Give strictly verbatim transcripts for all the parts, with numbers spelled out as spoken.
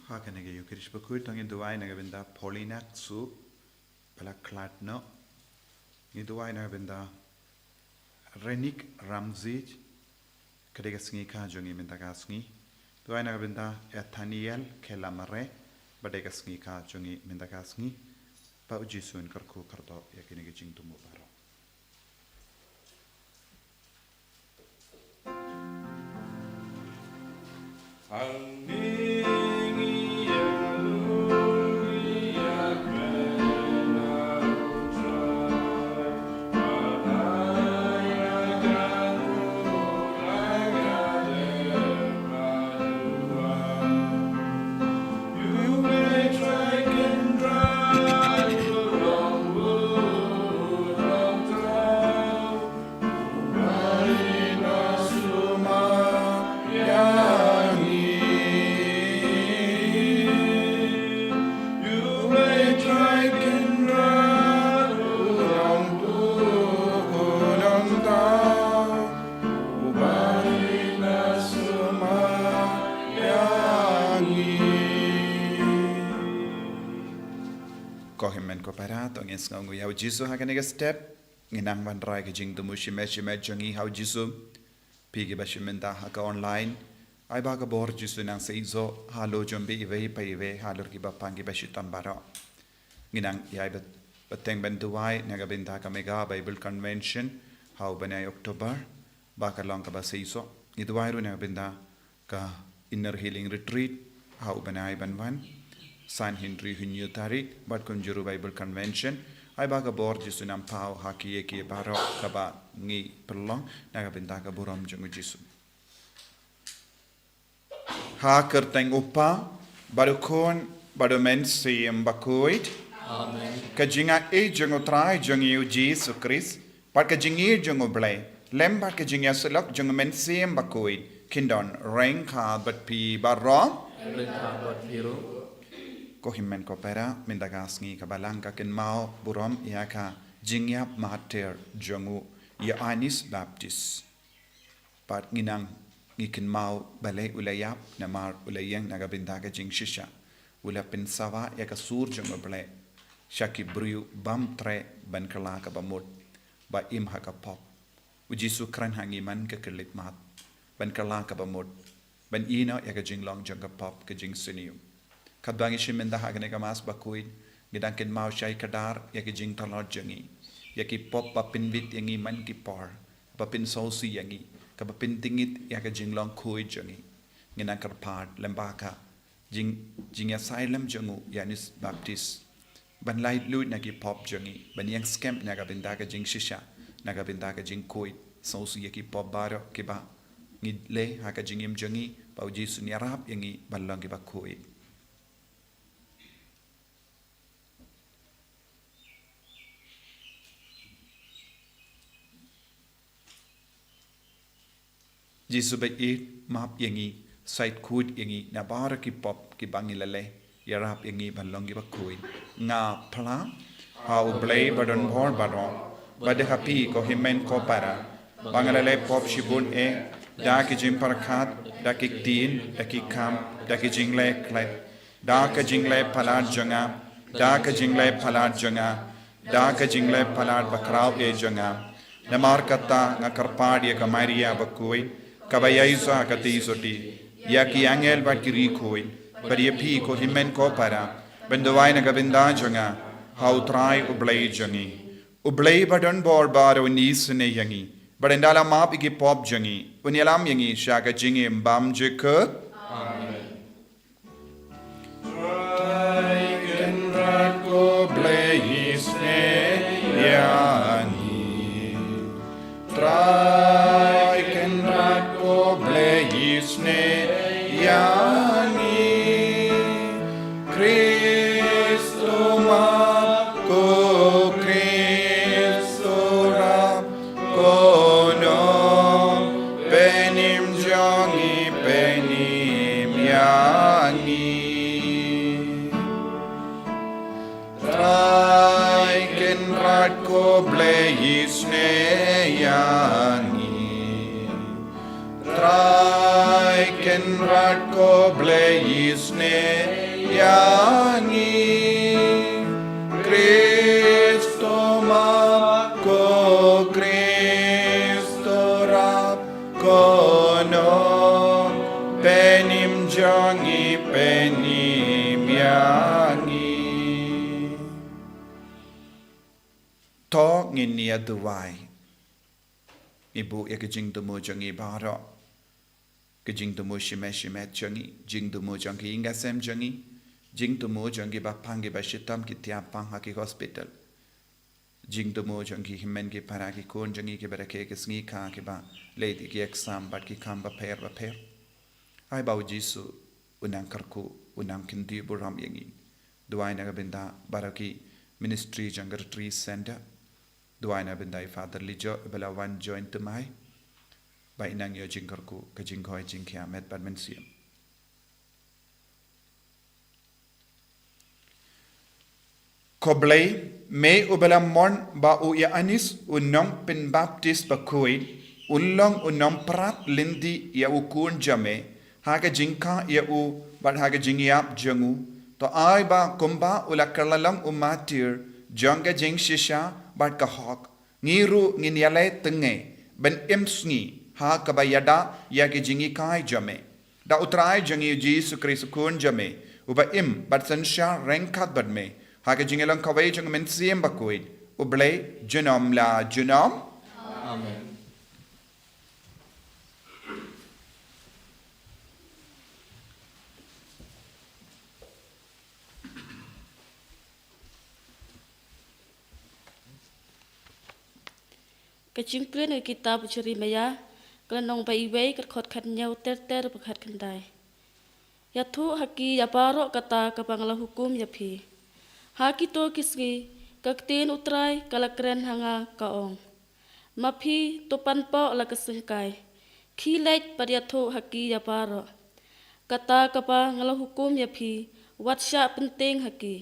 Ha kane ka Eucharist bakhuid to ngi duwai na ka bynta Paulina Ksu, ba la khlad noh. Ngi duwai na ka bynta Renik Ramzij, ka dei ka sngi kha jong ngi mynta ka sngi. Duwai na ka bynta Ethaniel Kelamare, ba dei ka sngi kha jong ngi mynta ka sngi. Ba U Jisu un kyrkhu kyrdoh ïa kine ki jingthmu baroh. Ko hynmen ko para, to ngin sngewnguh ïa U Jisu ha kane ka step. Ngin nang wanrah ïa ka jingthmu shimet shimet jong ngi ha U Jisu. Phi kiba shim bynta ha ka online, ai ba ka bor Jisu nang sa ïoh halor jong phi iwei pa iwei, halor kiba pang kiba shitom baroh. Ngin nang ïai bteng ban duwai na ka bynta ka Mega Bible Convention ha u bnai October, ba ka long kaba sa ïoh. Ngi duwai ruh na ka bynta ka Inner Healing Retreat ha u bnai ban wan, san hynriew hynñiew tarik, bad kumjuh ruh Bible Convention. Ai ba ka bor Jisu nang paw ha kiei kiei baroh kaba ngi pynlong na ka bynta ka burom jong U Jisu. Ha ka kyrteng U Kpa, bad U Khun, bad U Mynsiem Bakhuid. Amen. Ka jingaiei jong U Trai jong ngi U Jisu Khrist, bad ka jingïeit jong U Blei, lem bad ka jingïasyllok jong U Mynsiem Bakhuid, kin don ryngkat bad phi baroh. Ryngkat bad phi ruh. Ko hynmen ko para, mynta ka sngi ka Balang ka kynmaw burom ïa ka jingïap martyr jong u Ïoannis Baptist. Bad ngi nang, ngi kynmaw balei u la ïap, namar u la ïeng na ka bynta ka jingshisha. U la pynsawa ïa ka sur jong U Blei sha ki briew bym treh ban kylla kaba mut, ba im ha ka pop. U Jisu kren ha ngi man ka khyllipmat ban kylla kaba mut, ban ïehnoh ïa ka jinglong jong ka pop ka jingsniew. Katba ngi shim bynta ha kane ka Mass bakhuid, ngi dang kynmaw shai kdar ïa ka jingtlot jong ngi, ïa ki pop ba pynbit ïa ngi man ki por, ba pynsngewsih ïa ngi, kaba pyntngit ïa ka jinglong khuid jong ngi. Ngi nang kyrpad lem bad ka jing, jingïasaid lem jong u Ïoannis Baptist, ban laitluid na ki pop jong ngi, ban ïeng skhem na ka bynta ka jingshisha, na ka bynta ka jingkhuid. Sngewsih ïa ki pop baroh kiba ngi leh ha ka jingim jong ngi, ba U Jisu un ïarap ïa ngi ban long kiba khuid. Jisu ba ïeit, map ïa ngi, said khuid ïa ngi na baroh ki pop kiba ngi la leh, ïarap ïa ngi ban long kiba khuid. Nga phla ha U Blei ba don bor baroh, bad ha phi ko hynmen ko para, ba nga la leh pop shibun eh, da ki jingpyrkhat, da ki ktien, da ki kam, da ki jingleh klet, da ka jingleh palat jong nga, da ka jingleh palat jong nga, da ka jingleh palat bakhraw eh jong nga. Namar kata nga kyrpad ïa ka Maria bakhuid, kaba ïaisah ha ka Theisotti, ïa ki angel bad ki riewkhuid, bad ïa phi ko hynmen ko para, ban duwai na ka bynta jong nga ha U Trai U Blei jong ngi. U Blei ba don bor baroh un isynei ïa ngi, bad un da la map ïa ki pop jong ngi, un ïalam ïa ngi sha ka jingim bymjukut. Amen. Trai Kynrad ko Blei isynei ïa ngi. Trai Kynrad ko Blei isynei ïa ngi. Khrist u map, ko Khrist u rap, ko nong pynim jong ngi, pynim ïa ngi. Trai Kynrad ko Blei isynei ïa ngi. Trai Kynrad ko Blei isynei ïa ngi. Kristo ma ko Kristo rap ko nong, pynim jong ngi pynim ïa ngi. To ngin ïa duwai. Ngi buh ïa ka jingthmu jong ngi baroh. Ka jingthmu shimet shimet jong ngi, jingthmu jong ki ïing ki sem jong ngi, jingthmu jong ki ba pang ki ba shitom ki tiap pang ha ki hospital. Jingthmu jong ki hynmen ki para ki khun jong ngi ki ba rakhe ki sngi ka ki ba leit ki exam bad ki kam ba pher ba pher. Ai ba u Jisu u nang kyrkhu, u nang kyntiew burom ïa ngi. Duwai na ka bynta baroh ki ministry jong ka Retreat Center. Duwai na bynta i Father Lijo, i ba la wan join thymmai. Ba i nang ïoh jingkyrkhu, ka jingkhoi jingkhia met bad mynsiem. Ko Blei, me u ba la mon ba u Ïoannis u nongpynbaptis bakhuid un long u nongprat lynti ïa u Khun jong me, ha ka jingkha ïa u bad ha ka jingïap jong u. To ai ba kumba u la kylla long u martir jong ka jingshisha bad ka hok, ngi ruh ngin ïaleh tyngnge ban im sngi ha kaba ïada ïa ki jinghikai jong me. Da u Trai jong ngi u Jisu Khrist u Khun jong me, u ba im bad synshar ryngkat bad me ha ka jingïalong kawei jong u Mynsiem Bakhuid, u Blei junom la junom. Amen. Ka jingkren ka kitab u Jeremaïah, ka lynnong ba iwei, ka dkhot khathynñiew ter ter bad khatkhyndai. Ïathuh ha ki ïa baroh kata kaba nga la hukum ïa phi. Ha kito ki sngi, ka ktien u Trai ka la kren ha nga ka ong. Ma phi to pan poh la ka syngkai. Khie leit bad ïathuh ha ki ïa baroh. Kata kaba nga la hukum ïa phi, wat shah pyntieng ha ki.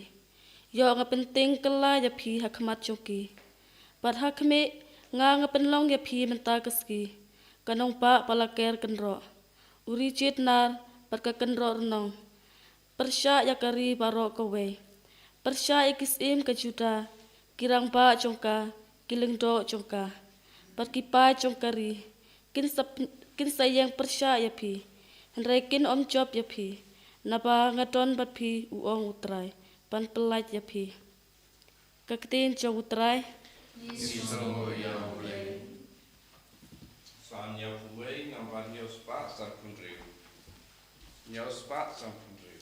Ïoh nga pyntieng kylla ïa phi ha khmat jong ki. Bad ha khmih nga nga pynlong ïa phi mynta ka sngi. Ka nongbah ba la ker kynroh. U ri jied nar bad ka kynroh rnong. Pyrshah ïa ka ri baroh kawei. Pyrshah ïa ki syiem ka Judah, ki rangbah jong ka, ki lyngdoh jong ka. Bad ki paid jong ka ri, kin sa, kin sa ïeng pyrshah ïa phi. Hynrei kin ym jop ïa phi. Naba nga don bad phi u ong u Trai, ban pyllait ïa phi. Ka ktien jong u Trai. Ngi sngewnguh ïa u Blei. Salm hynñiewphew wei, ngan ban hynñiewspah sanphew hynriew. Hynñiewspah sanphew hynriew.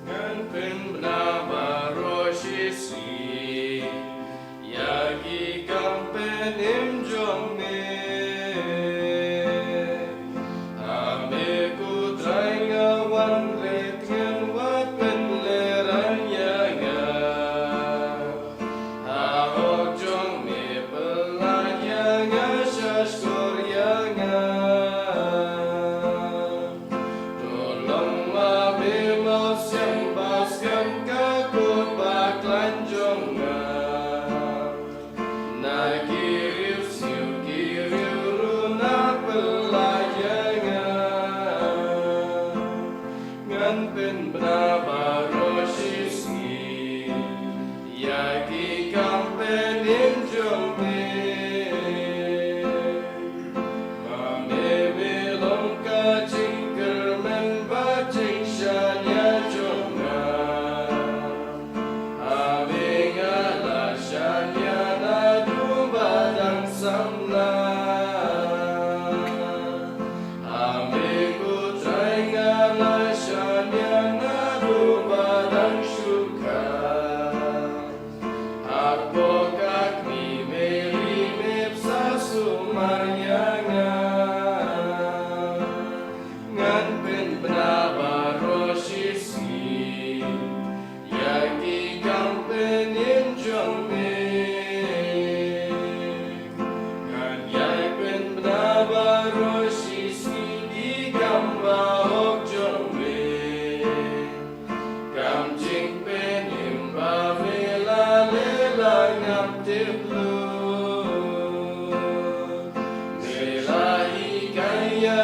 Ngan pynbna baroh shisngi ïa ki kam pynim jong me. Ha me ko Trai nga wan, leit ngan, wat pynlehraiñ ïa nga. Ha hok jong me pyllait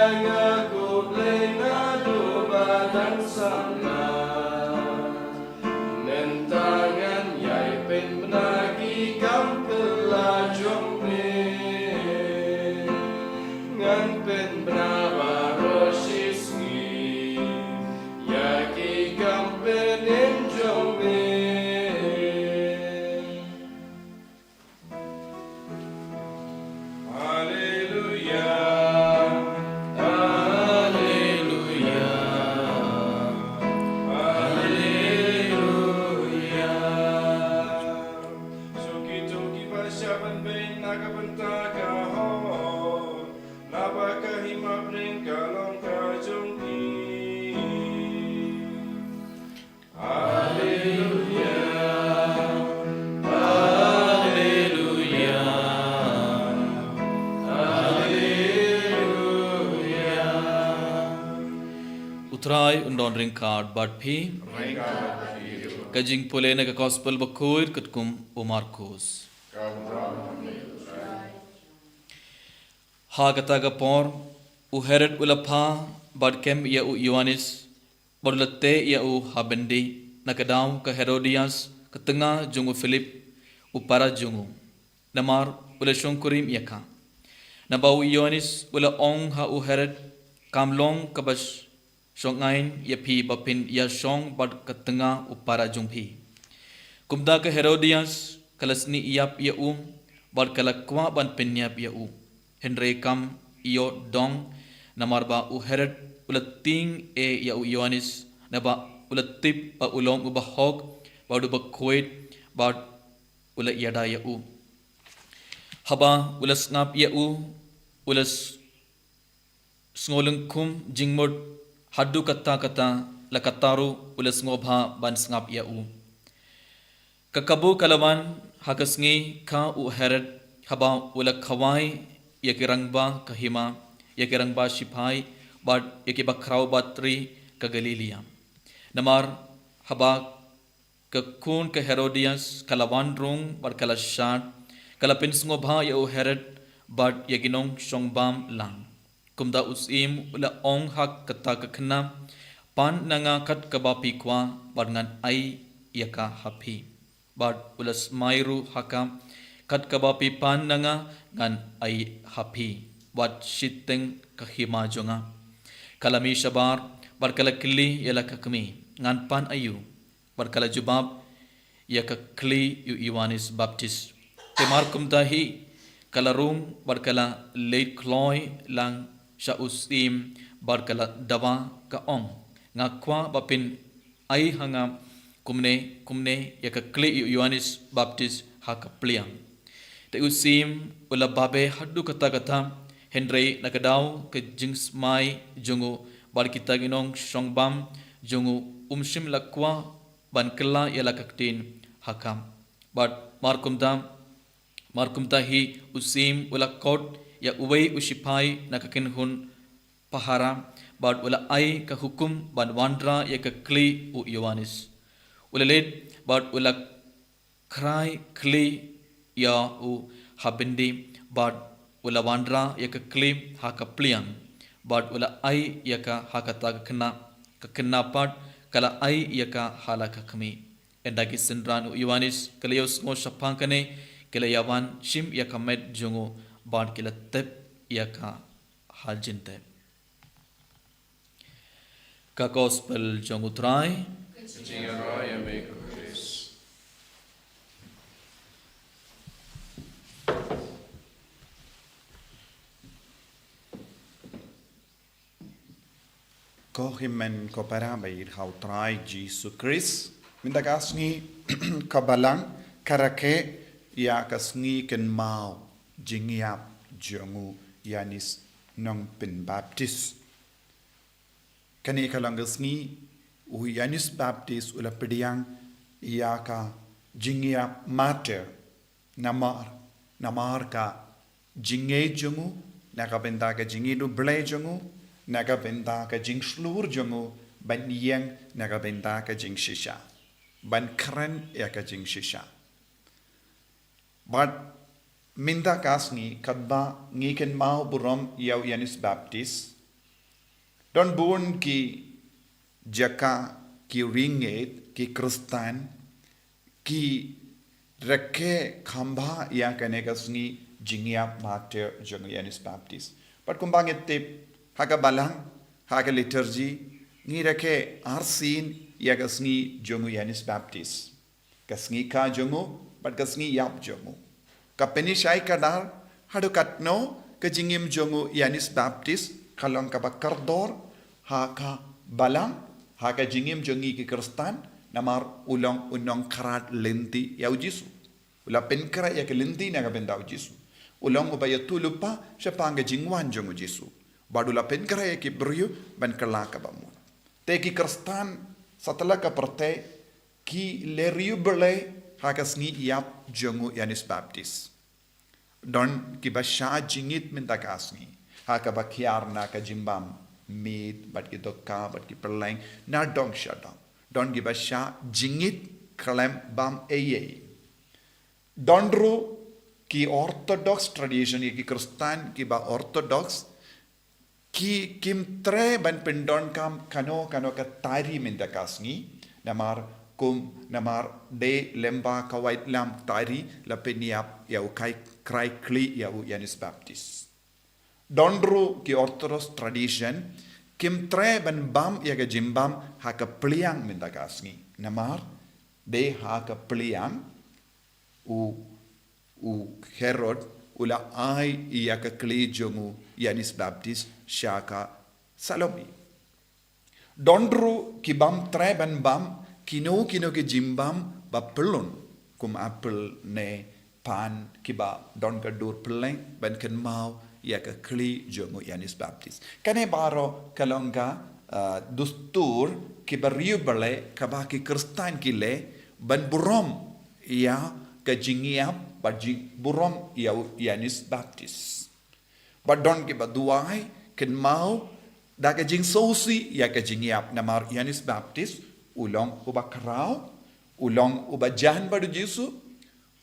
Nga ko Blei naduh ba dang samla. Mynta ngan ïai pynbna ki kam kylla jong me. Ngan pynbna baroh shi sngi ïa ki kam pynim jong me. Haleluya, haleluya, haleluya. Shuh kito kiba shah ban beiñ na ka bynta ka hok, naba ka hima bneng ka long ka jong ki. Haleluya. Haleluya. Haleluya. U Trai un don ryngkat bad phi. Ryngkat bad phi. Ka jingpule na ka Gospel bakhuid katkum u Markos. Ka bynta. Ha kata ka por, u Herod u la pha bad kem ïa u Ïoannis, bad u la teh ïa u ha byndi, na ka daw ka Herodias, ka tnga jong u Philip, u para jong u. Namar u la shongkurim ïa ka. Naba u Ïoannis u la ong ha u Herod, kam long kaba sh-, shong aiñ ïa phi ba phin ïashong bad ka tnga u para jong phi. Kumta ka Herodias ka la snieh ïap ïa u, bad ka la kwah ban pynïap ïa u. Hynrei kam ïoh dong, namar ba u Herod u la tieng eh ïa u Ïoannis, naba u la tip ba u long uba hok, bad uba khuid, bad u la ïada ïa u. Haba u la sngap ïa u, u la s-, sngewlyngkhum jingmut, haduh katta katta la katta ruh u la sngewbha ban sngap ïa u. Ka kabu ka la wan ha ka sngi ka u Herod, haba u la khawai ïa ki rangbah ka hima, ïa ki rangbah shipai, bad ïa ki bakhraw batri ka Galilia. Namar haba ka khun ka Herodias ka la wan rung bad ka la shad, ka la pynsngewbha ïa u Herod bad ïa ki nongshongbam lang. Kumta u syiem u la ong ha kata ka khynnah, pan na nga kat kaba phi kwah bad ngan ai ïa ka ha phi. Bad u la smai ruh ha ka, kat kaba phi pan na nga ngan ai ha phi, wat shiteng ka hima jong nga. Ka la mih shabar, bad ka la kylli ïa la ka kmie, ngan pan aïu? Bad ka la jubab ïa ka khlieh u Ïoannis Baptist. Te mar kumta hi, ka la rung bad ka la leit khlaiñ lang sha u syiem bad ka la dawa ka ong, nga kwah ba phin ai ha nga kumne kumne ïa ka khlieh u Ïoannis Baptist ha ka pliang. Te u syiem u la babe haduh katta katta, hynrei na ka daw ka jingsmai jong u bad kita ki nongshongbam jong u um shym la kwah ban kylla ïa la ka ktien ha ka. Bad mar kumta, mar kumta hi u syiem u la khot ïa uwei u shipai na ka kynhun pahara, bad u la ai ka hukum ban wanrah ïa ka khlieh u Ïoannis. U la leit bad u la khrai khlieh ïa u ha byndi, bad u la wanrah ïa ka khlieh ha ka pliang, bad u la ai ïa ka ha kata ka khynnah, ka khynnah pat ka la ai ïa ka ha la ka kmie. Ynda ki synran u Ïoannis ki la ïohsngew shaphang kane, ki la ïawan shim ïa ka met jong u, bad ki la tep ïa ka ha jingtep. Ka Gospel jong u Trai. Ka jingïaroh ïa me ko Khrist. Ko hynmen ko para ba ïeit ha u Trai Jisu Khrist. Mynta ka sngi ka balang ka rakhe ïa ka sngi kynmaw jingïap jong u Ïoannis Nongpynbaptis. Kane ka long ka sngi u Ïoannis Baptis u la pdiang ïa ka jingïap martir. Namar, namar ka jingngeit jong u na ka bynta ka jingïeit u Blei jong u, na ka bynta ka jingshlur jong u ban ïeng na ka bynta ka jingshisha, ban kren ïa ka jingshisha. Bad mynta ka sngi katba ngi kynmaw burom ïa u Ïoannis Baptis, Don bun ki jaka, ki ri ngeit, ki Khristan ki rakhe khambha ïa kane ka sngi jingïap martir jong u Ïoannis Baptist. Bad kumba ngi tip, ha ka balang, ha ka liturgi, ngi rakhe arsien ïa ka sngi jong u Ïoannis Baptist. Ka sngi kha jong u, bad ka sngi ïap jong u. Ka pynïashai kdar, haduh katno ka jingim jong u Ïoannis Baptist ka long kaba kordor ha ka balang, ha ka jingim jong ngi ki Khristan, namar u long u nongkhrad lynti ïa u Jisu. U la pynkhreh ïa ka lynti na ka bynta u Jisu. U long uba ïathuhlypa shaphang ka jingwan jong u Jisu. Bad u la pynkhreh ïa ki briew ban kylla kaba mut. Te ki Khristan satlak ka pyrthei ki la riewblei ha ka sngi ïap jong u Ïoannis Baptist. Don kiba shah jingit mynta ka sngi ha kaba khia na ka jingbam miet, bad ki dohkha, bad ki pylleng, na dong sha dong. Don kiba shah jingit khlem bam ei ei. Don ruh ki Orthodox tradition, ki Khristan kiba Orthodox, ki kim treh ban pyndonkam kano kano ka tari mynta ka sngi, namar kum, namar dei lyngba ka waitlam tari la pynïap ïa u kai, krai khlieh ïa u Ïoannis Baptist. Don ruh ki Orthodox tradition kim treh ban bam ïa ka jingbam ha ka pliang mynta ka sngi, namar dei ha ka pliang u, u Herod u la ai ïa ka khlieh jong u Ïoannis Baptist sha ka Salome. Don ruh ki bym treh ban bam kino kino ki jingbam ba pyllun, kum apple ne pan, kiba don ka dur pylleng ban kynmaw ïa ka khlieh jong u Ïoannis Baptist. Kane baroh ka long ka, ah, dustur kiba riewblei kaba ki Khristan ki leh ban burom ïa ka jingïap bad jingburom ïa u Ïoannis Baptist. Bad don kiba duwai kynmaw da ka jingsngewsih ïa ka jingïap, namar Ïoannis Baptist u long uba khraw, u long uba jan bad u Jisu,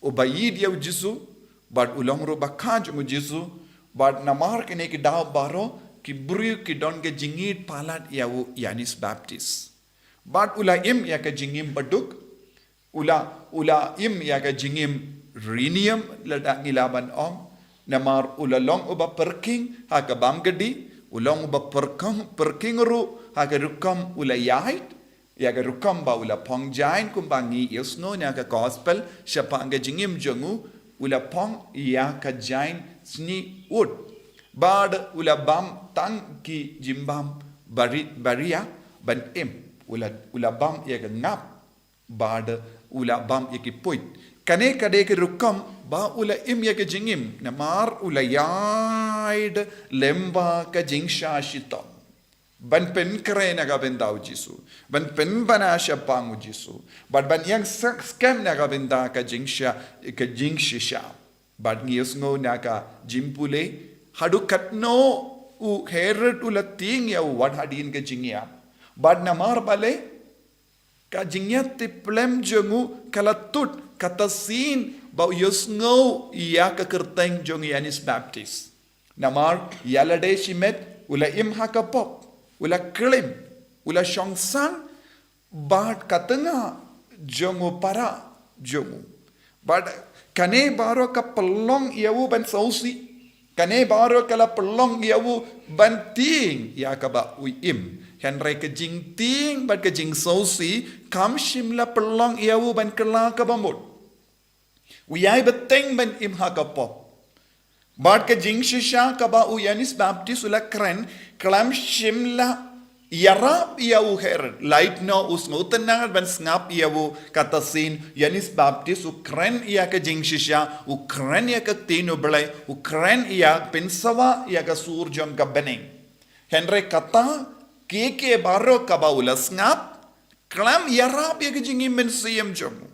uba ïeit ïa u Jisu, bad u long ruh bakha jong u Jisu. Bad namar kine ki daw baroh ki briew ki don ka jingïeit palat ïa u Ïoannis Baptist. Bad u la im ïa ka jingim baduk, u la, u la im ïa ka jingim riewniam, lada ngi lah ban ong, namar u la long uba pyrkhing ha ka bymkdei, u long uba pyrkhing, pyrkhing ruh ha ka rukom u la ïaid, ïa ka rukom ba u la phong jaiñ, kumba ngi ïohsngew na ka gospel shaphang ka jingim jong u, u la phong ïa ka jaiñ snieh ud. Bad u la bam tang ki jingbam bari, baria ban im, u la, u la bam ïa ka ngap, bad u la bam ïa ki puit. Kane ka dei ka rukom ba u la im ïa ka jingim, namar u la ïaid lyngba ka jingshah shitom ban pynkhreh na ka bynta u Jisu, ban pynbna shaphang u Jisu, bad ban ïeng sak skhem na ka bynta ka jingshah, ka jingshisha. Bad ngi ïohsngew na ka jingpule, haduh katno u Herod u la tieng ïa u wat hadien ka jingïap. Bad namar balei? Ka jingïatiplem jong u ka la tut, kata sien ba u ïohsngew ïa ka kyrteng jong u Ïoannis Baptist. Namar ïa lade shimet u la im ha ka pop, u la klim, u la shong sang bad ka tnga jong u para jong u. Bad kane baroh ka pynlong ïa u ban sngewsih. Kane baroh ka la pynlong ïa u ban tieng ïa kaba u im. Hynrei ka jingtieng bad ka jingsngewsih kam shym la pynlong ïa u ban kylla kaba mut. U ïai bteng ban im ha ka pop. Bad ka jingshisha kaba u Ïoannis Baptist u la kren, khlem shym la ïarap ïa u Herod. Lait noh u sngewtynnad ban sngap ïa u, kata sien Ïoannis Baptist u kren ïa ka jingshisha, u kren ïa ka ktien u Blei, u kren ïa pynsawa ïa ka sur jong ka bneng. Hynrei kata, kiei kiei baroh kaba u la sngap, khlem ïarap ïa ka jingim mynsiem jong u.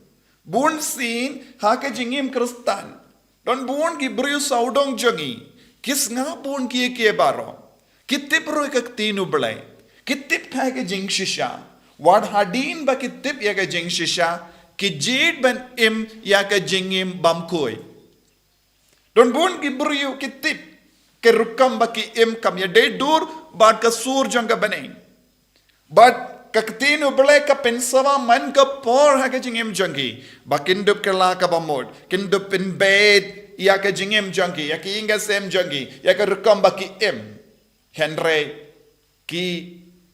Bun sien ha ka jingim Khristan, don bun ki briew sawdong jong ngi, ki sngap bun kiei kiei baroh. Ki tip ruh ïa ka ktien u Blei. Ki tip ha ka jingshisha. Wat hadien ba ki tip ïa ka jingshisha, ki jied ban im ïa ka jingim bymkhuid. Don bun ki briew ki tip Ka rukom ba ki im kam ïadei dur bad ka sur jong ka bneng. Bad ka ktien U Blei ka pynsawa man ka por ha ka jingim jong ki ba kin dup kylla kaba mut, kin dup pynbeit ïa ka jingim jong ki, ïa ka ïing ka sem jong ki, ïa ka rukom ba ki im. Hynrei ki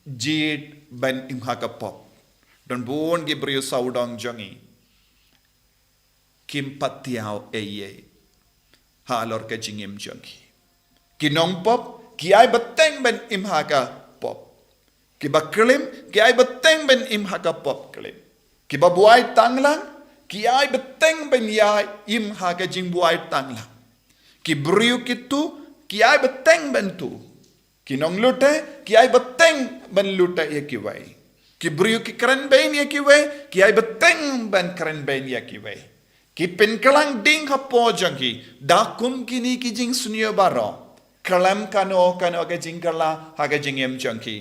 jied ban im ha ka pop. Don bun ki briew sawdong jong ngi kim pat thiaw ei ei halor ka jingim jong ki. Ki nongpop ki ai bteng ban im ha ka pop. Kiba klim ki ai bteng ban im ha ka pop klim. Kiba buaid tanglang ki ai bteng ban ïa im ha ka jingbuaid tanglang. Ki briew ki tu ki ai bteng ban tu. Ki nonglute ki ai bteng ban lute ïa kiwei. Ki briew ki kren bein ïa kiwei, ki ai bteng ban kren bein ïa kiwei. Ki pynkylla ding hapoh jong ki da kum kine ki jingsniew baroh. Khlem kano kano ka jingkylla ha ka jingim jong ki.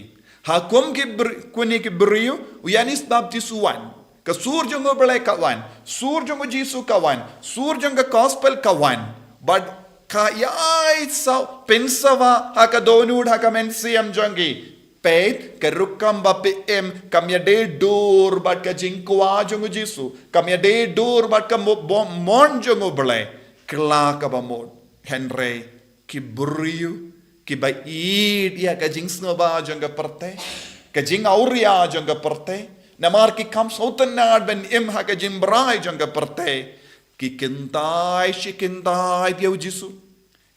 Ha kum ki br-, kine ki briew, u Ïoannis Baptis u wan. Ka sur jong U Blei ka wan, sur jong U Jisu ka wan, sur jong ka gospel ka wan. Bad ka ïai saw, pynsawa ha ka dohnud ha ka mynsiem jong ki. Peit, ka rukom ba phi im kam ïadei dur bad ka jingkwah jong U Jisu, kam ïadei dur bad ka mo-, bo-, mon jong U Blei. Kylla kaba mut. Hynrei ki briew kiba ïeit ïa ka jingsngewbha jong ka pyrthei, ka jingawria jong ka pyrthei, namar ki kham sngewtynnad ban im ha ka jingbrai jong ka pyrthei, ki kyntait shi kyntait ïa U Jisu,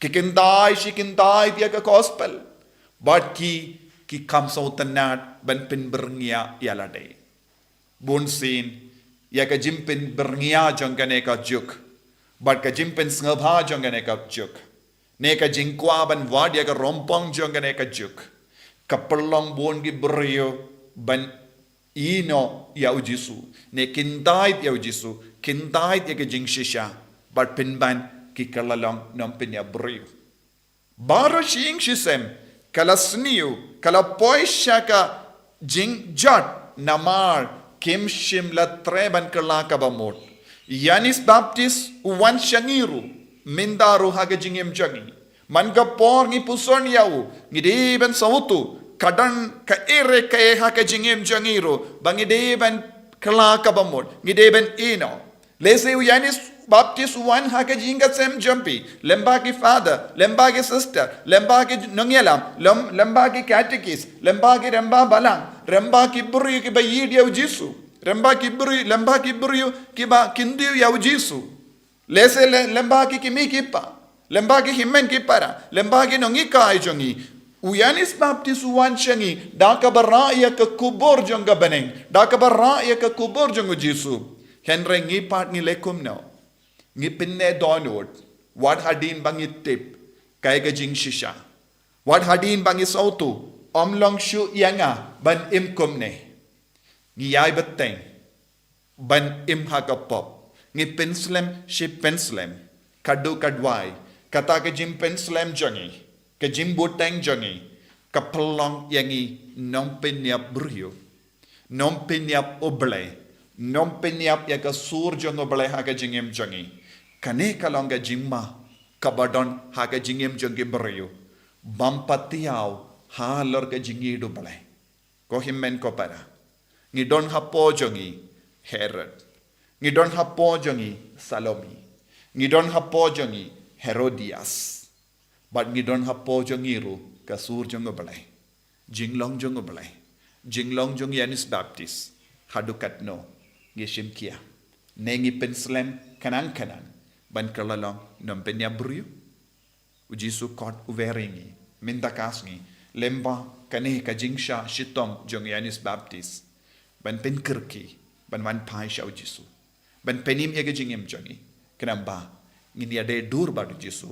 ki kyntait shi kyntait ïa ka gospel. Bad ki, ki kham sngewtynnad ban pynbyrngia ïa lade. Bunsien ïa ka jingpynbyrngia jong kane ka juk bad ka jingpynsngewbha jong kane ka juk, ne ka jingkwah ban wad ïa ka rongpong jong kane ka juk, ka pynlong bun ki briew ban ïehnoh ïa U Jisu, ne kyntait ïa U Jisu, kyntait ïa ka jingshisha, bad pynban ki kylla long nongpynïap briew. Baroh shi ïing shi sem ka la sniew, ka la poi sha ka jingjot, namar kim shym la treh ban kylla kaba mut. Ïoannis Baptis u wan sha ngi ruh, mynta ruh ha ka jingim jong ngi. Man ka por ngi puson ïa u, ngi dei ban sngewthuh, ka don kaei re kaei ha ka jingim jong ngi ruh ba ngi dei ban kylla kaba mut, ngi dei ban ïehnoh. Lehse u Ïoannis Baptis u wan ha ka ïing ka sem jong phi, lyngba ki father, lyngba ki sister, lyngba ki nongïalam, lym-, lyngba ki catechist, lyngba ki rangbah balang, lyngba ki briew kiba ïeit ïa U Jisu, lyngba ki briew, lyngba ki briew kiba kyntiew ïa U Jisu. Lehse le-, lyngba ki kmie ki kpa, lyngba ki hynmen ki para, lyngba ki nonghikai jong ngi. U Ïoannis Baptis u wan sha ngi da kaba rah ïa ka khubor jong ka bneng, da kaba rah ïa ka khubor jong U Jisu. Hynrei ngi pat ngi leh kumno? Ngi pynneh dohnud wat hadien ba ngi tip kaei ka jingshisha, wat hadien ba ngi sngewthuh ym long shuh ïa nga ban im kumne. Ngi ïai bteng ban im ha ka pop. Ngi pynslem shi pynslem, ka duh ka duwai, kata ka jingpynslem jong ngi, ka jingbteng jong ngi, ka pynlong ïa ngi nongpynïap briew, nongpynïap U Blei, nongpynïap ïa ka sur jong U Blei ha ka jingim jong ngi. Kane ka long ka jingma kaba don ha ka jingim jong ki briew bym pat thiaw halor ka jingïeit U Blei. Ko hynmen ko para, ngi don hapoh jong ngi Herod, ngi don hapoh jong ngi Salome, ngi don hapoh jong ngi Herodias, bad ngi don hapoh jong ngi ruh ka sur jong U Blei, jinglong jong U Blei, jinglong jong Ïoannis Baptis. Haduh katno ngi shim khia, ne ngi pynslem khnang khnang ban kylla long nongpynïap briew? U Jisu kot u wer ïa ngi, mynta ka sngi, lyngba kane ka jingshah shitom jong Ïoannis Baptis ban pynkyrkieh, ban wan phai sha U Jisu, ban pynim ïa ka jingim jong ngi, khnang ba ngin ïadei dur bad U Jisu,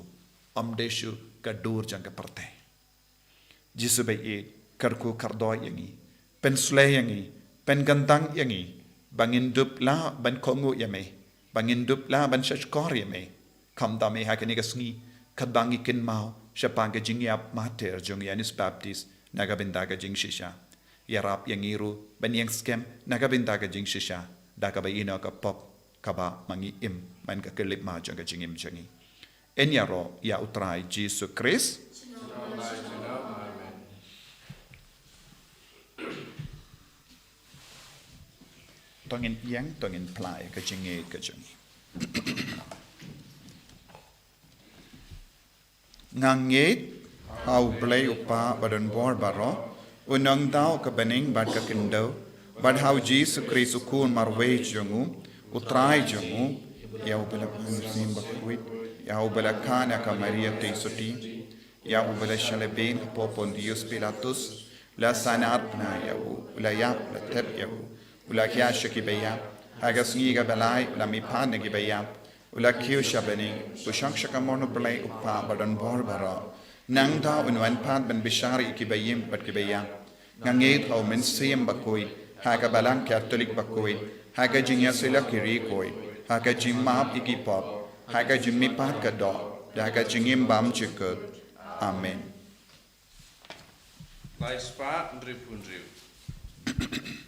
ym dei shuh ka dur jong ka pyrthei. Jisu ba ïeit, kyrkhu kyrdoh ïa ngi, pynsleh ïa ngi, pynkyntang ïa ngi, ba ngin dup lah ban kohnguh ïa me, ba ngin dup lah ban shahshkor ïa me. Khamtam eh ha kane ka sngi, katba ngi kynmaw shaphang ka jingïap martyr jong Ïoannis Baptis na ka bynta ka jingshisha, ïarap ïa ngi ruh ban ïeng skhem na ka bynta ka jingshisha da kaba ïehnoh ka pop kaba ma ngi im man ka khyllipmat jong ka jingim jong ngi. Yn ïaroh ïa U Trai Jisu Khrist. To ngin ïeng, to ngin plie ka jingngeit ka jong ngi. Nga ngeit ha U Blei U Kpa ba don bor baroh, u nongdaw ka bneng bad ka khyndew, bad ha U Jisu Khrist u Khun marwei jong u, U Trai jong u, ïa uba la pynshim bakhuid, ïa uba la kha na ka Maria Theisotti, ïa uba la shah lehbeiñ hapoh Pontius Pilatus, la sanad bnai ïa u, u la ïap, la thep ïa u, u la hiar sha kiba ïap, ha ka sngi kaba lai u la mihpat na kiba ïap, u la kiew sha bneng, u shong sha ka mon U Blei U Kpa ba don bor baroh. Nangta un wan pat ban bishar ïa kiba im bad kiba ïap. Nga ngeit ha U Mynsiem Bakhuid, ha ka Balang Katholik bakhuid, ha ka jingïasyllok ki riewkhuid, ha ka jingmap ïa ki pop, ha ka jingmihpat ka doh, da ha ka jingim bymjukut. Amen. Lai spah hynriewphew hynriew.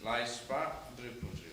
Lai spah hynriewphew hynriew.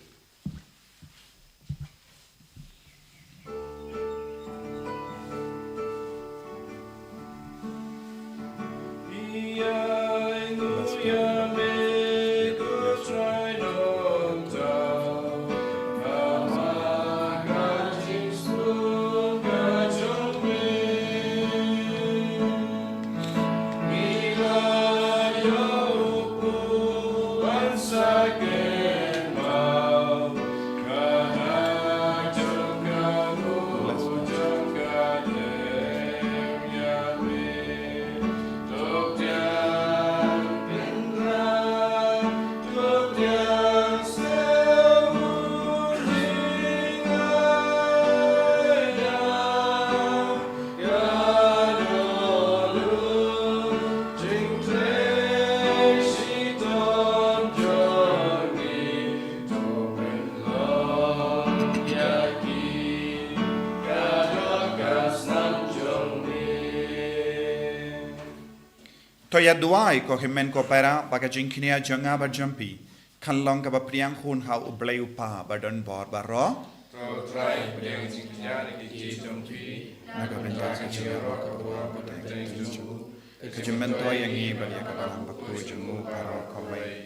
To ïa duwai ko hynmen ko para ba ka jingkñia jong nga bad jong phi kan long kaba pdiang hun ha U Blei U Kpa ba don bor baroh. To Trai, pdiang jingkñia na ki jingkñia jong phi. Na ka bynta ka jingïaroh ka burom ka jong u, ka jingmyntoi ïa ngi bad ïa ka Balang bakhuid jong u baroh kawei.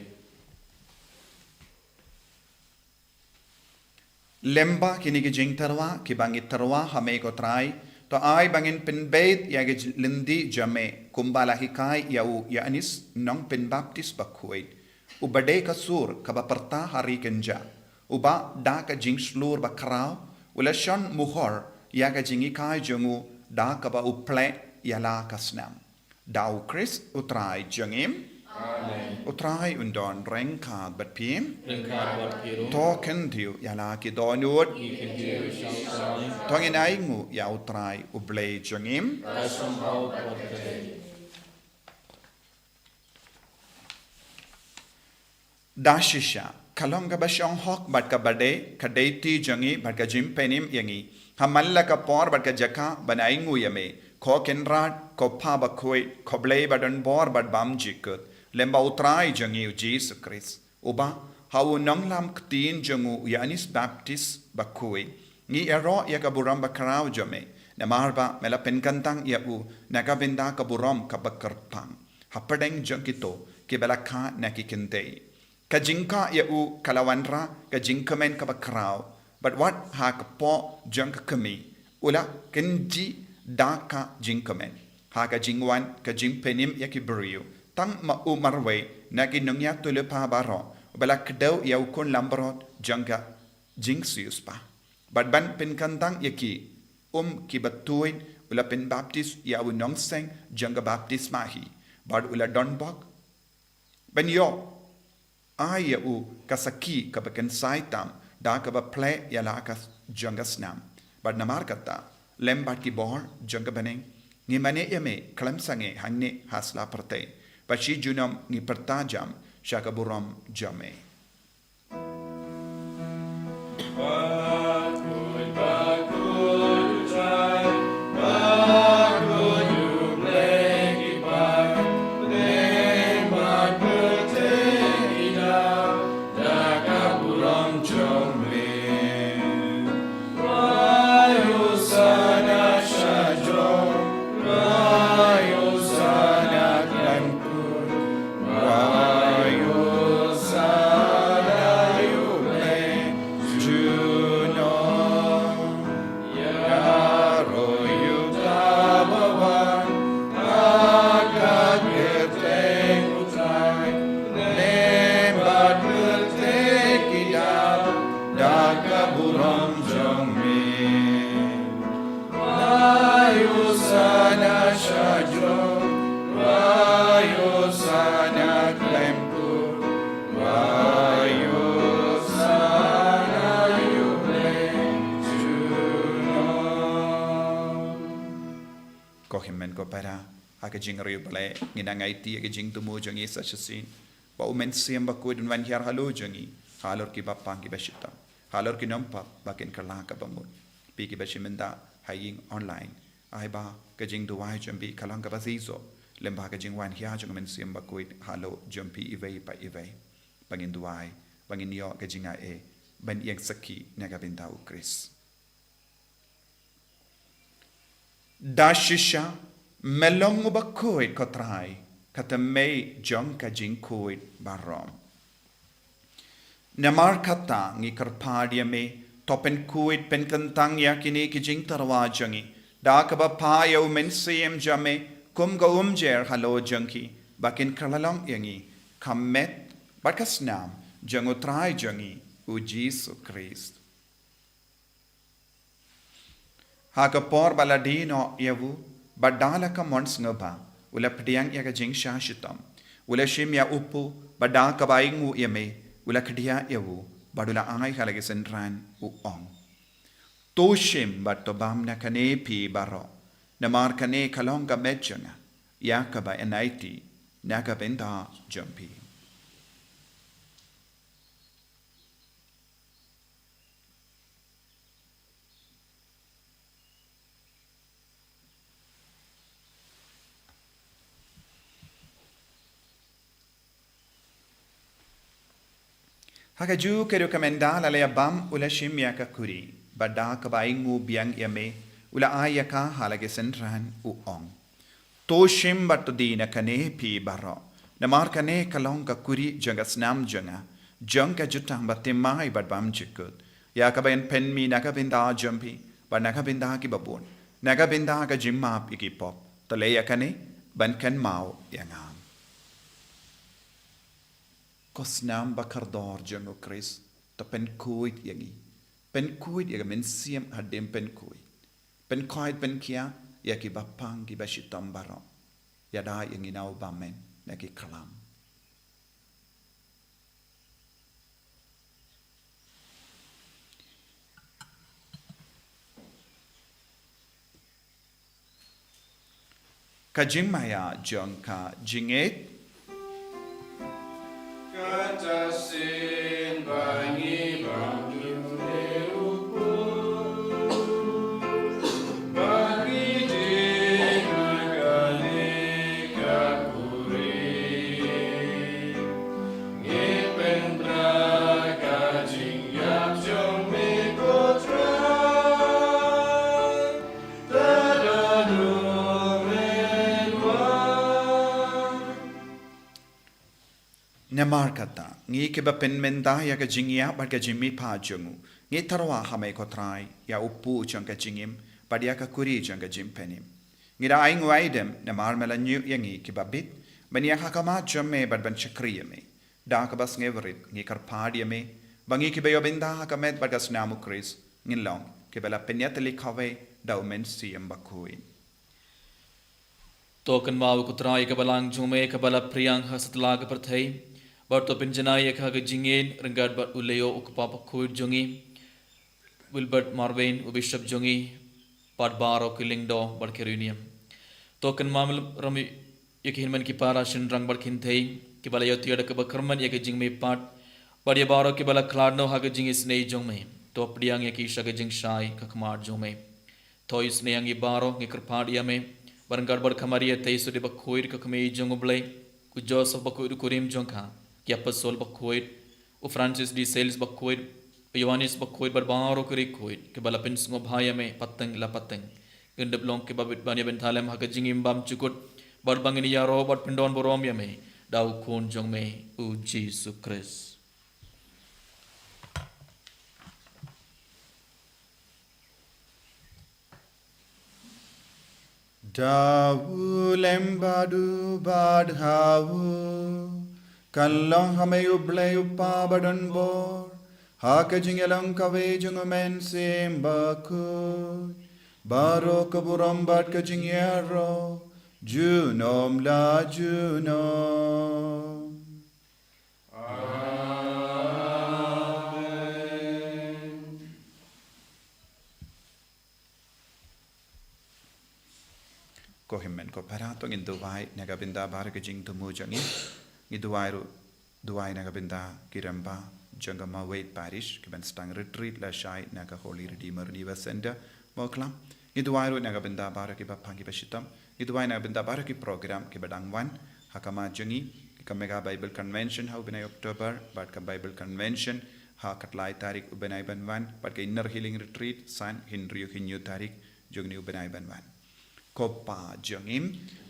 Lem bad kine ki jingtyrwa kiba ngi tyrwa ha me ko Trai, to ai ba ngin pynbeit ïa ka lynti jong me kumba la hikai ïa u Ïoannis nongpynbaptis bakhuid, uba dei ka sur kaba pyrta ha ri kynja, uba da ka jingshlur bakhraw u la shon muhur ïa ka jinghikai jong u da kaba u plie ïa la ka snam. Da U Khrist U Trai jong ngi. Amen. U Trai un don ryngkat bad phi. Ryngkat bad phi ruh. To kyntiew ïa la ki dohnud. Ngi kyntiew shisha. To ngin ainguh ïa U Trai U Blei jong ngi. Ka sngewbha U Blei. Da shisha ka long kaba shong hok bad kaba dei, ka dei ti jong ngi bad ka jingpynim ïa ngi ha man la ka por bad ka jaka ban ainguh ïa me, ko Kynrad, ko Kpa bakhuid, ko Blei ba don bor bad bymjukut, lem bad U Trai jong ngi U Jisu Khrist, uba ha u nonglam ktien jong u Ïoannis Baptis bakhuid ngi ïaroh ïa ka burom bakhraw jong me, namar ba me la pynkyntang ïa u na ka bynta ka burom kaba kyrpang hapdeng jong kito kiba la kha na ki kynthei. Ka jingkha ïa u ka la wanrah ka jingkmen kaba khraw, bad wat ha ka pop jong ka kmie u la kynjih da ka jingkmen. Ha ka jingwan ka jingpynim ïa ki briew, tang ma u marwei na ki nongïathuhlypa baroh, uba la kdew ïa u khun langbrot jong ka jingsiewspah, bad ban pynkyntang ïa ki, um kiba tuid u la pynbaptis ïa u nongseng jong ka baptisma hi, bad u la donbok ban ïoh ai ïa u ka sakhi kaba kynsai tam da kaba plie ïa la ka jong ka snam. Bad namar kata, lem bad ki bor jong ka bneng, ngi mane ïa me khlem sangeh hangne ha sla pyrthei, bad shi junom ngi pyrta jam sha ka burom jong me. Ha ka jingriewblei, ngi nang aiti ïa ka jingthmu jong ngi sa shisien ba U Mynsiem Bakhuid un wan hiar halor jong ngi, halor ki bapang ki bashitom, halor ki nongpop ba kin kylla ka bamut. Phi ki ba shim bynta ha ïing online, ai ba ka jingduwai jong phi ka long kaba shisha lyngba ka jingwan hiar jong U Mynsiem Bakhuid halor jong phi iwei pa iwei, ba ngin duwai, ba ngin ïoh ka jingaiei ban ïeng sakhi na ka bynta U Khrist. Da shisha, me long uba khuid, ko Trai, ka thymmei jong ka jingkhuid baroh. Namar kata ngi kyrpad ïa me, to pynkhuid pynkyntang ïa kine ki jingtyrwa jong ngi da kaba phah ïa U Mynsiem jong me kum ka umjer halor jong ki, ba kin kylla long ïa ngi ka met bad ka snam jong U Trai jong ngi, U Jisu Khrist. Ha ka por ba la die noh ïa u, bad da la ka mon sngewbha, u la pdiang ïa ka jingshah shitom, u la shim ïa u kpu, bad da kaba ainguh ïa me, u la khie ïa u, bad u la ai ha la ki synran, u ong: To shim bad to bam na kane phi baroh, namar kane ka long ka met jong nga, ïa kaba yn aiti na ka bynta jong phi. Ha kajuh ka rukom, ynda la ïa bam, u la shim ïa ka kuri, bad da kaba ainguh biang ïa me, u la ai ïa ka ha la ki synran, u ong: To shim bad to die na kane phi baroh, namar kane ka long ka kuri jong ka snam jong nga, jong ka jutang bathymmai bad bymjukut, ïa kaba yn pynmih na ka bynta jong phi bad na ka bynta kiba bun, na ka bynta ka jingmap ïa ki pop. To leh ïa kane ban kynmaw ïa nga. Ko snam bakordor jong U Khrist, to pynkhuid ïa ngi. Pynkhuid ïa ka mynsiem hadien pynkhuid. Pynkhuid pynkhiah ïa ki bapang ki bashitom baroh. Ïada ïa ngi na u bymman na ki khlam. Ka jingmaïa jong ka jingngeit. Kata shisien ba ngi bam jingeh u kpu, ba ngi die na kane ka kuri, ngi pynbna ka jingïap jong me, ko Trai. Namar kata, ngi kiba pynmynta ïa ka jingïap bad ka jingmihpat jong u, ngi tyrwa ha me ko Trai, ïa u kpu jong ka jingim, bad ïa ka kuri jong ka jingpynim. Ngi da ai nguh ai dem namar me la ñiew ïa ngi kiba bit ban ïaid ha khmat jong me bad ban shakri ïa me. Da kaba sngewrit ngi kyrpad ïa me ba ngi kiba ïoh bynta ha ka met bad ka snam u Khrist ngin long kiba la pynïatylli kawei da u Mynsiem Bakhuid. To kynmaw ko Trai ïa ka balang jong me kaba la pdiang ha satlak ka pyrthei, bad to pynjanai ïa ka ha ka jingïeit ryngkat bad u Leo u kpa bakhuid jong ngi, Wilbert Marwein u bishop jong ngi, bad baroh ki lyngdoh bad ki riewniam. To kynmaw ram ïa ki hynmen ki para shynrang bad kynthei kiba la ïoh tiar da kaba kyrmen ïa ka jingmihpat, bad ïa baroh kiba la khlad noh ha ka jingisynei jong me. To pdiang ïa ki sha ka jingshai ka khmat jong me. To isynei ïa ngi baroh, ngi kyrpad ïa me, bad ryngkat bad ka Maria Theisotti bakhuid ka kmie jong u Blei, u Joseph bakhuid u kurim jong ka, ki apostol bakhuid, u Francis de Sales bakhuid, u Ïoannis bakhuid bad baroh ki riewkhuid kiba la pynsngewbha ïa me pateng la pateng. Ngin dep long kiba bit ban ïa bynta lem ha ka jingim bymjukut, bad ba ngin ïaroh bad pyndonburom ïa me da u Khun jong me, u Jisu Khrist. Da u lem bad u bad ha u, kan long ha me u Blei u Kpa badonbor, ha ka jingïalong kawei jong u Mynsiem Bakhuid, baroh ka burom bad ka jingïaroh, junom la junom. Amen. Ko hynmen Ko para, to ngin duwai na ka bynta baroh ki jingthmu jong ngi. Ngi duwai ruh, duwai na ka bynta ki rangbah jong ka Maweit Parish kiban sdang retreat lashai na ka Holy Redeemer Revival Centre, Mawkhlam. Ngi duwai ruh na ka bynta baroh kiba pang kiba shitom. Ngi duwai na ka bynta baroh ki program kiba dang wan ha khmat jong ngi, ka Mega Bible Convention ha u bnai October, bad ka Bible Convention ha ka tlai tarik u bnai ban wan, bad ka Inner Healing Retreat san hynriew hynñiew tarik jong une u bnai ban wan. Ko Pa jong ngi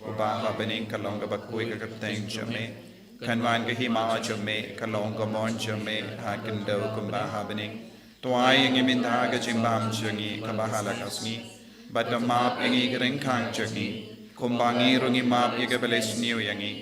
uba ha bneng, ka long kaba khuid ka kyrteng jong me, kan wan ka hima jong me, ka long ka mon jong me ha khyndew kumba ha bneng. To ai ïa ngi mynta ka jingbam jong ngi kaba ha la ka sngi, bad to map ïa ngi ki ryngkang jong ngi, kumba ngi ruh ngi map ïa kiba la sniew ïa ngi,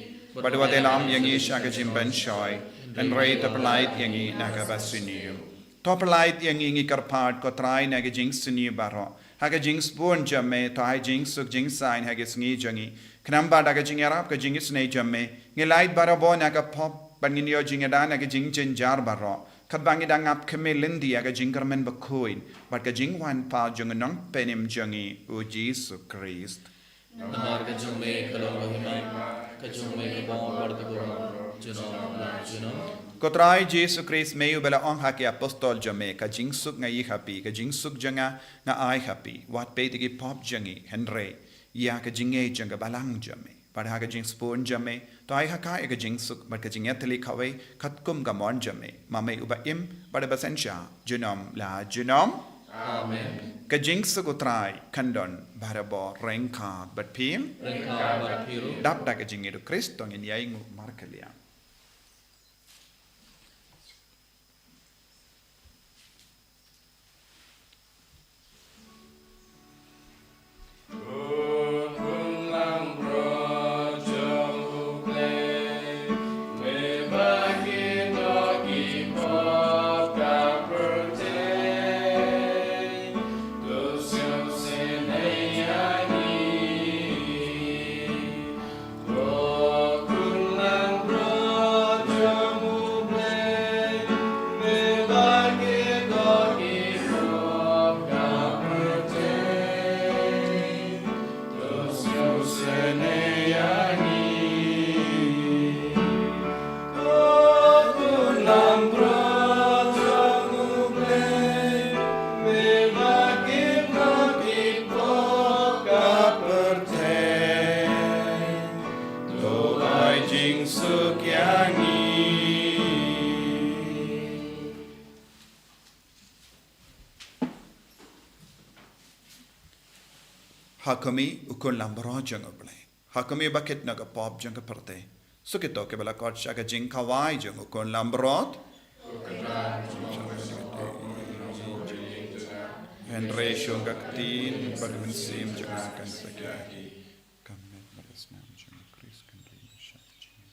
bad wat ïalam ïa ngi sha ka jingpynshoi, hynrei to pyllait ïa ngi na kaba sniew. To pyllait ïa ngi, ngi kyrpad ko Trai, na ka jingsniew baroh. Ha ka jingsbun jong me, to ai jingsuk jingsaiñ ha ka sngi jong ngi. Khnang ba da ka jingïarap ka jingisynei jong me, ngin lait barabor na ka pop, bad ngin ïoh jingïada na ka jingjynjar baroh, katba ngi dang ap khmih lynti ïa ka jingkyrmen bakhuid bad ka jingwan pat jong u Nongpynim jong ngi, u Jisu Khrist. Namar ka jong me ka long ka hima, ka jong me ka bor bad ka burom, junom la junom. Ko Trai Jisu Khrist, me uba la ong ha ki apostol jong me, ka jingsuk nga ïoh ha phi, ka jingsuk jong nga nga ai ha phi. Wat peit ïa ki pop jong ngi, hynrei ïa ka jingngeit jong ka Balang jong me. Bad ha ka jingsbun jong me, to ai ha ka ïa ka jingsuk bad ka jingïatylli kawei, katkum ka mon jong me, ma me uba im bad uba synshar, junom la junom. Amen. Ka jingsuk u Trai kan don barabor ryngkat bad phi. Ryngkat bad phi ruh. Dap da ka jingngeit u Khrist, to ngin ïainguh markylliang. To ai jingsuk ïa ngi. Ha khmih, u khun langbrot jong U Blei. Ha khmih, ba kit na ka pop jong ka pyrthei. Suk ïa kito kiba la khot sha ka jingkhawai jong u khun langbrot. Hynrei shong ka ktien bad ka mynsiem jong nga kan sa ïa ki. Ka met bad ka snam jong U Khrist kan ring sha ka jingim.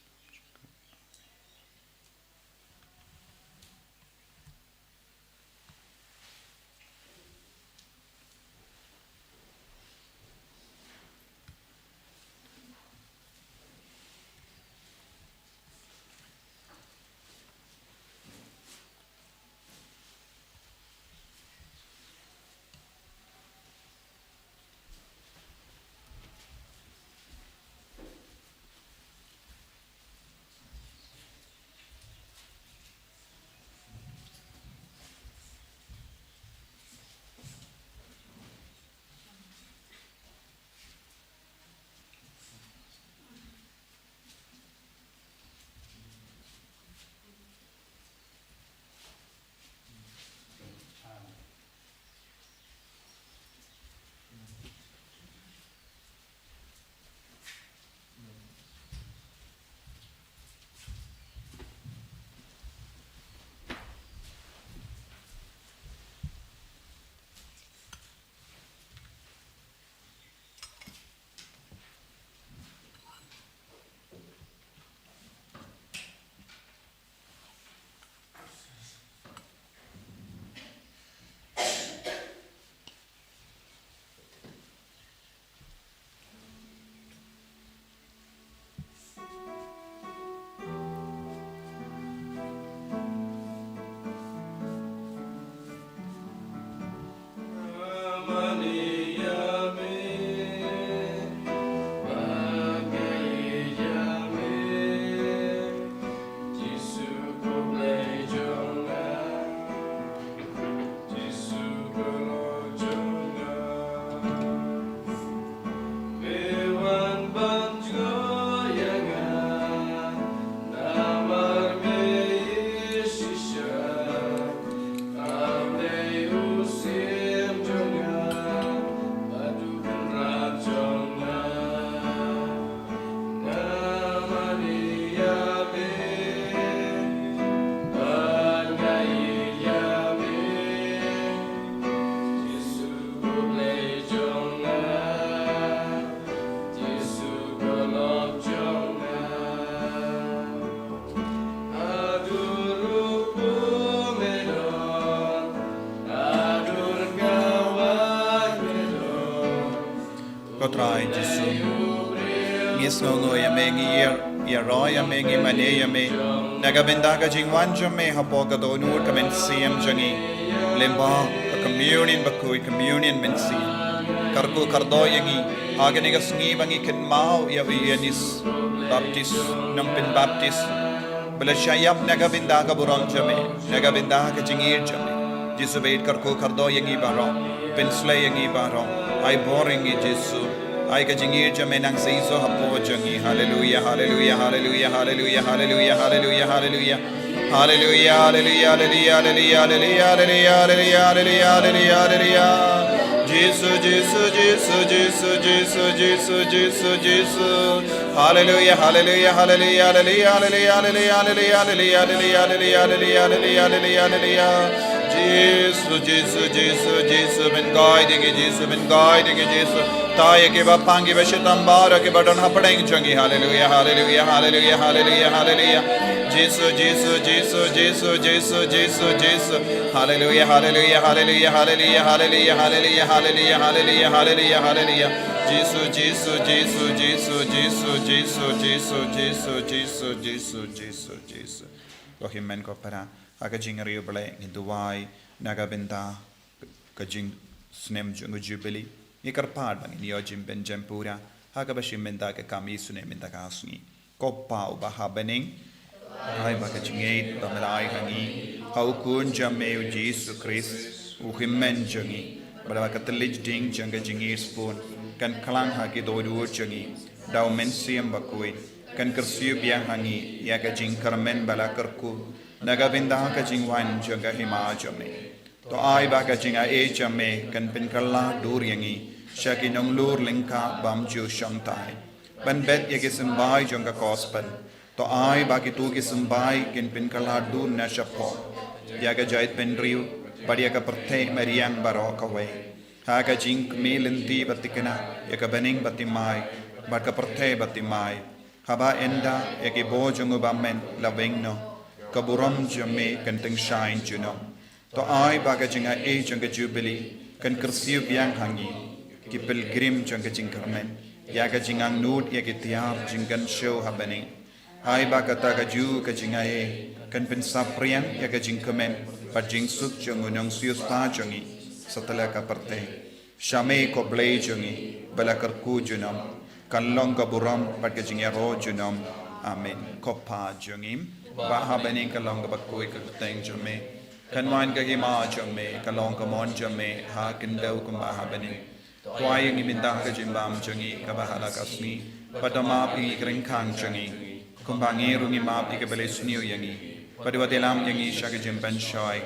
Jisu. Ngi sngewnguh ïa me, ngi ïa, ïaroh ïa me, ngi mane ïa me. Na ka bynta ka jingwan jong me hapoh ka dohnud ka mynsiem jong ngi. Lyngba ka communion bakhuid, communion mynsiem. Kyrkhu kyrdoh ïa ngi. Ha kane ka sngi ba ngi kynmaw ïa u Ïoannis Baptist, nongpynbaptis. Ba la shah ïap na ka bynta ka burom jong me, na ka bynta ka jingïeit jong me. Jisu bad kyrkhu kyrdoh ïa ngi baroh, pynsleh ïa ngi baroh. Ai bor ïa ngi Jisu. Ai ka jingïeit jong me nang sa ïoh hapoh jong ngi. Haleluia, haleluia, haleluia, haleluia, haleluia, haleluia, haleluia. Haleluia, haleluia, haleluia, haleluia, haleluia, haleluia, haleluia, haleluia. Jisu, Jisu, Jisu, Jisu, Jisu, Jisu, Jisu, Jisu. Haleluia, haleluia, haleluia, haleluia, haleluia, haleluia, haleluia, haleluia, haleluia, haleluia, haleluia, haleluia, haleluia. Jisu, Jisu, Jisu, Jisu, men guide ngi Jisu, men guide ngi Jisu. Thaw ïa kiba pang, kiba shitom baroh, kiba don hapdeng jong ngi. Haleluia, haleluia, haleluia, haleluia, haleluia. Jisu, Jisu, Jisu, Jisu, Jisu, Jisu, Jisu. Haleluia, haleluia, haleluia, haleluia, haleluia, haleluia, haleluia, haleluia, haleluia, haleluia. Jisu, Jisu, Jisu, Jisu, Jisu, Jisu, Jisu, Jisu, Jisu, Jisu, Jisu, Jisu. Ko hynmen ko para, ha ka jingriewblei ngi duwai na ka bynta ka jingsnem jong u Jubili. Ngi kyrpad ba ngin ïoh jingpynjem pura ha kaba shim bynta ka kam Jisu ne mynta ka sngi. Ko Pa uba ha bneng, ai ba ka jingïeit ba me la ai ha ngi ha u Khun jong me u Jisu Khrist, u Hynmen jong ngi, bad ba ka thylliej ding jong ka jingïeit sbun kan klang ha ki dohnud jong ngi da u Mynsiem Bakhuid, kan kyrsiew biang ha ngi ïa ka jingkyrmen ba la kyrkhu na ka bynta ka jingwan jong ka Hima jong me. To ai ba ka jingaiei jong me kan pynkylla dur ïa ngi sha ki nonglur lyngkha bym ju shongthait ban bet ïa ki symbai jong ka Gospel. To ai ba kito ki symbai kin pynkylla dur na shapoh ïa ka jaitbynriew bad ïa ka pyrthei mariang baroh kawei, ha ka jingkmie lynti ba thikna ïa ka bneng bad thymmai bad ka pyrthei bad thymmai. Haba ynda ïa ki bor jong u Bamon la weng noh, ka burom jong me kan tyngshaiñ junom. To ai ba ka jingaiei jong ka Jubili kan kyrsiew biang ha ngi, ki pilgrim jong ka jingkyrmen, ïa ka jingangnud ïa ki tiar jingkynshew ha bneng. Ai ba kata kajuh ka jingaiei kan pynsaphriang ïa ka jingkmen bad jingsuk jong u nongsiewspah jong ngi satlak ka pyrthei. Sha me ko Blei jong ngi ba la kyrkhu junom, kan long ka burom bad ka jingïaroh junom. Amen. Ko Pa jong ngi ba ha bneng, kan long kaba khuid ka kyrteng jong me, kan wan ka Hima jong me, kan long ka mon jong me ha khyndew kumba ha bneng. To ai ïa ngi mynta ka jingbam jong ngi kaba ha la ka sngi, bad to map ïa ngi ki ryngkang jong ngi, kumba ngi ruh ngi map ïa kiba la isniew ïa ngi. Bad wat ïalam ïa ngi sha ka jingpynshoi,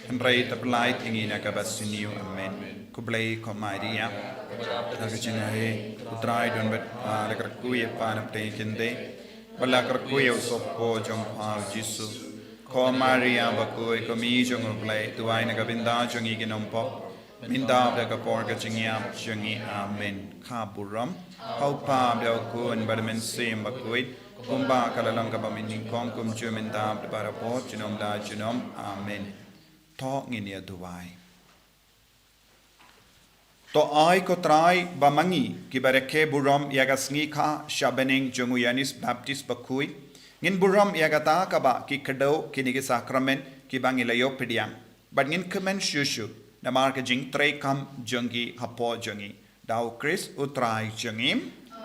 hynrei to pyllait ïa ngi na kaba sniew. Amen. Khublei ko Maria, ha ka jingaiei, u Trai u don bad pha. La kyrkhu ïa pha na pdeng ki khyndai bad la kyrkhu ïa u sohpor jong pha u Jisu. Ko Maria bakhuid, ko Mei jong u Blei, duwai na ka bynta jong ngi ki nongpop, mynta bad ha ka por ka jingïap jong ngi. Amen. Ka burom ha u Pa bad ha u Khun bad ha u Mynsiem Bakhuid, kumba ka la long kaba mynnyngkong, kumjuh mynta bad barabor, junom la junom. Amen. To ngin ïa duwai. To ai ko Trai ba ma ngi kiba rakhe burom ïa ka sngi kha sha bneng jong u Ïoannis Baptist Bakhuid ngin burom ïa kata kaba ki kdew kine ki sakramen kiba ngi la ïoh pdiang, bad ngin kmen shuh shuh namar ka jingtrei kam jong ki hapoh jong ngi. Da u Khrist u Trai jong ngi.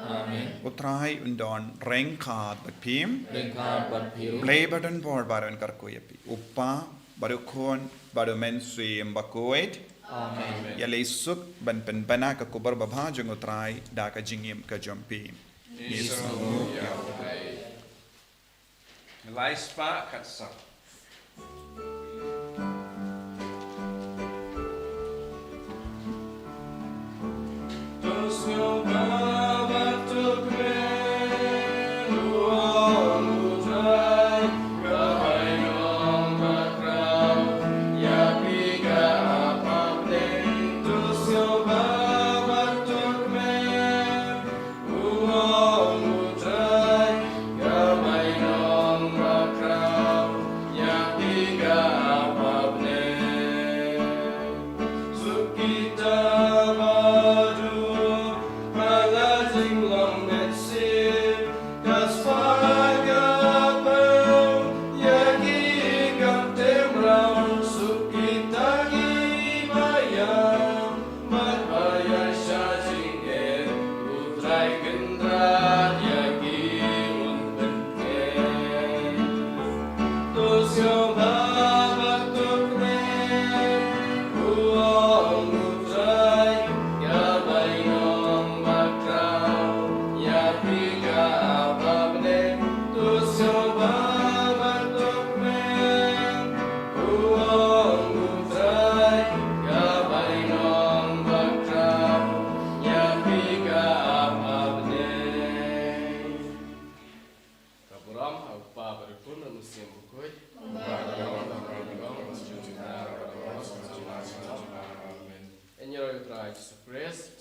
Amen. U Trai un don ryngkat bad phi. Ryngkat bad phi ruh. Blei ba don bor baroh un kyrkhu ïa phi. U Pa bad u Khun bad u Mynsiem Bakhuid. Amen. Ïaleh suk ban pynbna ka khubor babha jong u Trai da ka jingim ka jong phi. Ngi sngewnguh ïa u Trai. Lai spah khatsaw. Kpa bad Khun bad Mynsiem Bakhuid. Amen. Ïaroh ïa U Trai Jisu Khrist.